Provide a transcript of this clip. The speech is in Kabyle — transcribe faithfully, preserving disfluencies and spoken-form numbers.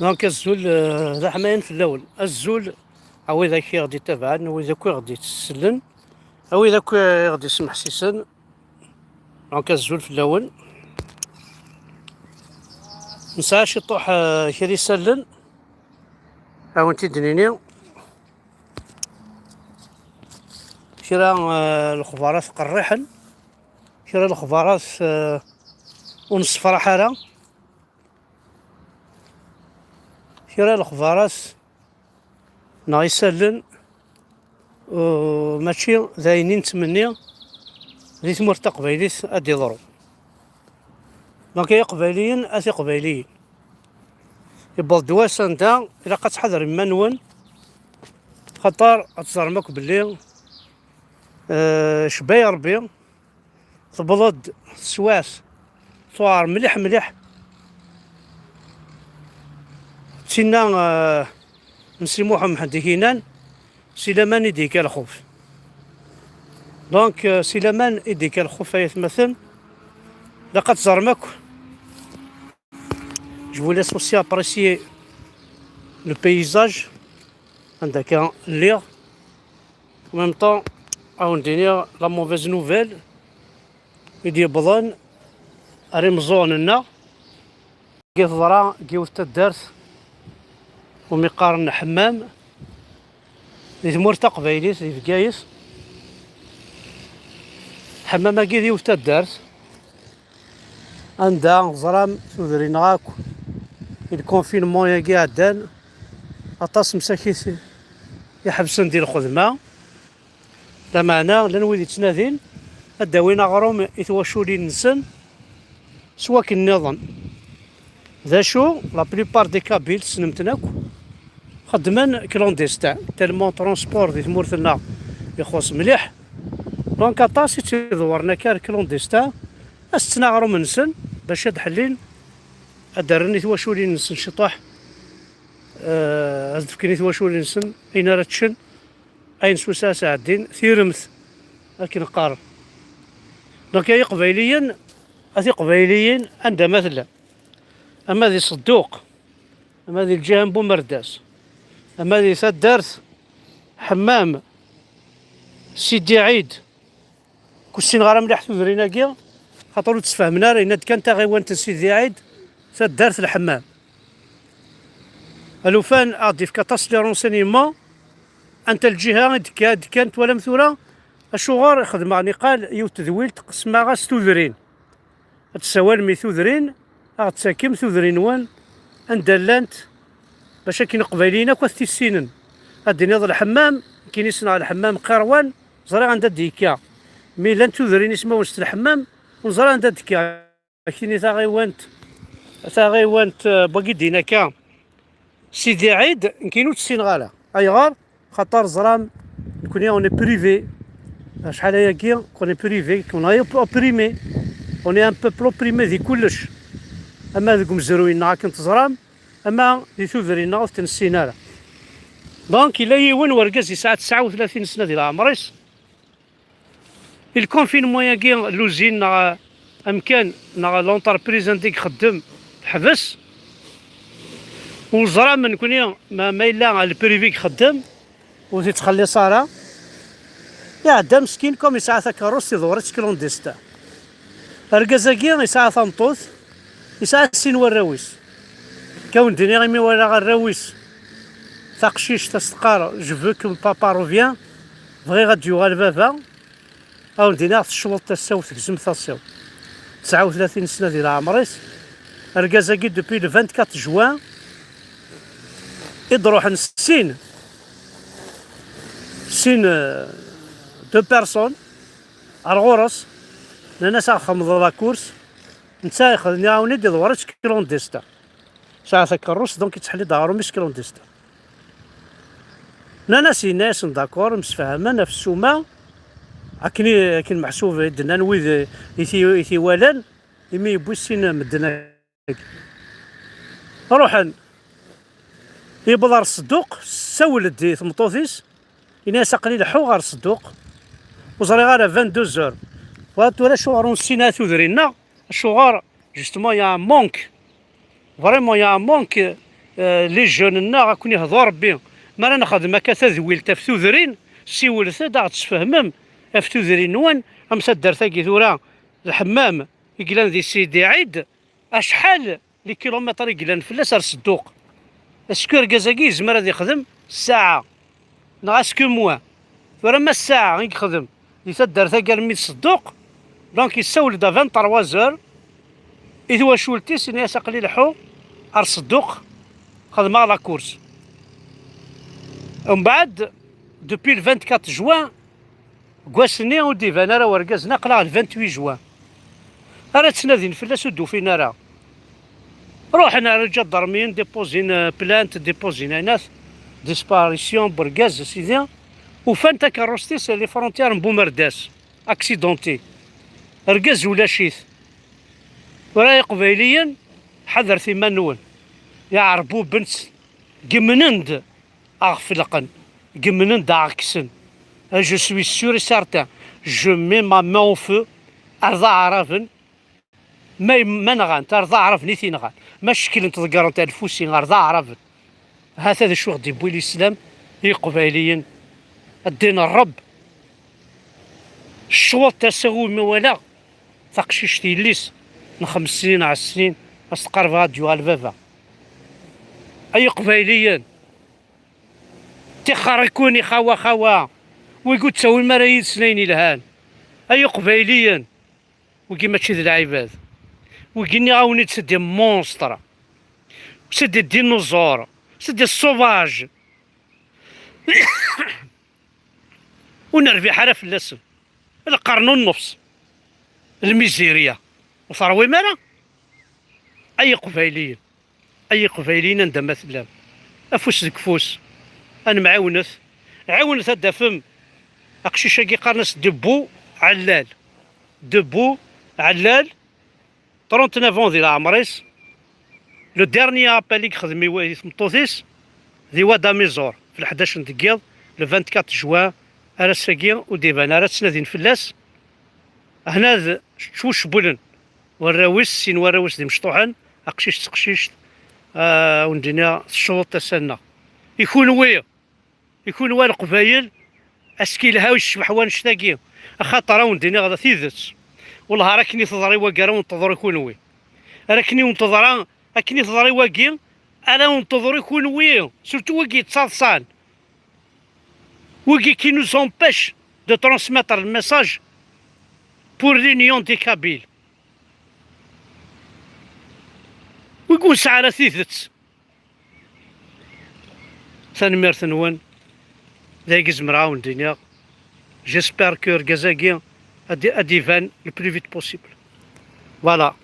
Donc, azul, euh, d aḥmayan fell-awen. Azul, a wid akk i ɣ-d-ittabaɛen, a wid akk i ɣ-d-ittsellen, a wid akk i ɣ-d-ismeḥsisen. Donc, azul fell-awen. Nesɛa ciṭuḥ, euh, kra isallen, a wen-t-id-nini. Kra, euh, lexbarat qerriḥen, kra lexbarat, euh, ur nessefraḥ ara. Kra lexbarat neɣ isallen, uh, mačči d ayen i nettmenni di tmurt taqbaylit ad d-iḍru. Donc, ay iqbayliyen, at iqbayliyen, iwweḍ-d wass anda ilaq ad tḥadrem iman-nwen, xaṭer ad teẓrem akk belli, uh, cebba i Rebbi, tewweḍ-d teswiɛt tuɛer mliḥ mliḥ. Tinna, euh, n Si Muḥ Mḥend i k-inan, si laman i d-yekka lxuf. Donc, euh, si laman i d-yekka lxuf, ay atmaten, ilaq ad teẓrem akk. Je vous laisse aussi apprécier le paysage anda akka lliɣ. En même temps, a wen-d-iniɣ la mauvaise nouvelle i d-yewwḍen ar imeẓẓuɣen-nneɣ. Teḍra deg yiwet taddart umi qqaren Ḥemmam, di tmurt taqbaylit, di Bgayet. Ḥemmam-agi d yiwet taddart anda ẓram tudrin-nneɣ akk, i lkunfinman-agi iɛeddan, aṭas msakit iḥebsen di lxedma. Lameɛna, llan wid yettnadin ad d-awin aɣrum i twaculin-nsen s wakken nniḍen. D acu, la plupart des Kabyles, tessnem-ten akk, xeddmen clandestin, tellement transport di tmurt-nneɣ ixuṣ mliḥ. Donc, aṭas i tt-iḍewren akka ar clandestin, ad setten aɣrum-nsen bac ad ḥellin, ad d-rren i twaculin-nsen ciṭuḥ, eh, ad d-fken i twaculin-nsen ayen ara ččen, ayen s wussan ara sɛeddin, tiremt, akken qqaren. Donc, ay iqbayliyen, at iqbayliyen, anda ma tellam, ama di Ṣedduq, ama di lǧiha n Bumerdas, ama di taddart Ḥemmam, Sidi Ɛid, ur ssineɣ ara mliḥ tudrin-agi, xaṭer ur tt-sfehmen ara, yenna-d kan taɣiwant n Sidi Ɛid, taddart Lḥemmam. Alufan a ɣ-d-yefk aṭas n les renseignements, anta lǧiha i d-kka-, d-kkan, twalam tura, acuɣer xedmeɣ niqal yiwet tedwilt, qesmeɣ-as tudrin. Ad tessawalem i tudrin, a ɣ-d-takem tudrin-nwen, anda llant, bac akken iqbayliyen akk ad t-issinen. Ad d-tiniḍ Lḥemmam, nekkini ssneɣ Lḥemmam Qirwan, ẓriɣ anda d-yekka. Mi llant tudrin ismawen s Lḥemmam, ur neẓri anda d-tekka. Kini taɣiwant, taɣiwant, eh, n wagi d-yenna akka Sidi Ɛid, nekkini ur tt-ssineɣ ara. Ayɣer? Xaṭer ẓram, nekkni on est privé. Acḥal ayagi, on est privé, on est opprimé. On est un peuple opprimé di kullec. Ama deg umezruy-nneɣ akken teẓram, ama di tudrin-nneɣ ur ten-nessin ara. Donc, yella yiwen wergaz yesɛa tesɛa u tlatin sna di leɛmer-is. I lkunfinman-agi, l'usine neɣ amkan neɣ l'entreprise anda i ixeddem teḥbes. Ur ẓram nekkni ma, ma yella le privé i ixeddem, ur t-ittxelliṣ ara. Iɛedda meskin, comme yesɛa takeṛṛust, iḍewwer-itt clandestin. Argaz-agi yesɛa tameṭṭut, yesɛa sin warraw-is. Kawen d-iniɣ imi walaɣ arraw-is, taqcict as-teqqar, "Je veux que papa revient", bɣiɣ ad d-yuɣal baba. Awen d-iniɣ tecweḍ tasa-w, tegzem tasa-w. Tesɛa u tlatin sna di leɛmer-is. Argaz-agi, depuis le vingt-quatre juin, i d-ruḥen sin, sin, euh, deux personnes, ar ɣur-s, nnan-as, "A ɣ-xedmeḍ la course." Netta ixdem, iɛawen-id, iḍewwer-itt clandestin. Sɛa takeṛṛust, donc yettḥelli-d aɣrum-is clandestin. Nnan-as, yenna-yasen, d'accord, msefhamen ɣef ssuma, akken i, akken meḥsub i d-nnan wid i t-, i t-iwalan, imi yewwi sin medden-agi. Ruḥen, yewweḍ ɣer Ṣedduq, tessawel-d i tmeṭṭut-is, yenna-yas, "Aql-i leḥḥuɣ ɣer Ṣedduq, ur ẓriɣ ara vingt-deux heures. Wa tura acuɣer ur nessin ara tudrin-nneɣ, acuɣer, justement, il y a un manque. Vraiment, il y a un manque, euh, Eh, les jeunes-nneɣ, ad ken-ihdu Rebbi. Mi ara nexdem akka tadwilt ɣef tudrin, siwlet-d, ad ɣ-d-tesfehmem ɣef tudrin-nwen, am taddart-agi tura, Lḥemmam, i yellan di Sidi Ɛid, acḥal les kilomètres i yellan fell-as ar Sedduq. Est-ce que argaz-agi yezmer ad ixdem ssaɛa? Neɣ est-ce que moi? Tura ma ssaɛa i yexdem di taddart-agi armi d Sedduq, donc yessawel-d à vingt-trois heures i twacult-is, yenna-yas: "Aql-i leḥḥu ar Sedduq, xedmeɣ la course." Umbeɛd, depuis le vingt-quatre juin, deg wass-nni ur d-iban ara wergaz, neɣ aql-aɣ le vingt-huit juin. Ara ttnadin fell-as, ur d-ufin ara. Ruḥen ar lǧadarmiyen, dépozin, euh, plainte, dépozin aynat, disparition n wergaz, a sidi. Ufan takerrust-is les frontières n Bumerdas, accidenté. Argaz ulac-it. Tura Iqbayliyen, ḥadret iman-nwen. Iɛerbuben s-, gemnen-d aɣ-felqen, gemnen-d aɣ-kksen. Je suis sûr et certain, je mets ma main au feu ar d aɛraben, ma, ma nɣant, ar d aɛraben i t-inɣan, ma ceklent, ḍeggrent alfusi, ar d aɛraben. Hata d acu i ɣ-d-yewwi lislam i Iqbayliyen, ddin n Ṛebb. Ccwaṭ tasa umi walaɣ taqcict yelli-s n xems snin, ɛecr snin, as-teqqar: "Bɣa ad d-yuɣal baba." Ay Iqbayliyen, tixxer-iken i xawa xawa, wigi ur ttawim ara yid-sen ayen yelhan. Ay Iqbayliyen, wigi mačči d lɛibad. Wigi nniɣ-awen-id, c'est des monstres, c'est des dinosaures, c'est des sauvages. Ur nerbiḥ ara fell-asen. Lqern u nnefs, lmizirya, ur terwim ara? Ay Iqbayliyen, ay Iqbayliyen anda ma tellam, afus deg ufus, ad nemɛiwnet. Ɛiwnet ad d-tafem aqcic-agi, qqaren-as Debbu Ɛellal. Debbu Ɛellal, trente-neuf ans di leɛmer-is. Le dernier appel i yexdem i wa-, i tmeṭṭut-is di Wad Amiẓur, f leḥdac n deg yiḍ, le vingt-quatre juin, ar ass-agi ur d-iban ara, ttnadin fell-as. Hna d ttwacewwlen warraw-is, sin warraw-is d imecṭuḥen, aqcic d teqcict, ah, wen-d-iniɣ tecweḍ tasa-nneɣ. I kunwi, i kunwi a Leqbayel, ass-ki yelha u yecbeḥ wannect-agi, axaṭer a wen-d-iniɣ d tidet. Wellah, ar akken i teḍra i wagi, ara wen-teḍru i kunwi. Ar akken i wen-teḍra, akken i teḍra i wagi, ara wen-teḍru i kunwi. Surtout wigi yettaḍsan. Wigi qui nous empêche de transmettre le message pour l'union des Kabyles. Wigi ur nesɛi ara tidet. Tanemmirt-nwen. D ayagi zemreɣ a wen-d-iniɣ. J'espère que argaz-agi ad, ad d-iban le plus vite possible. Voilà.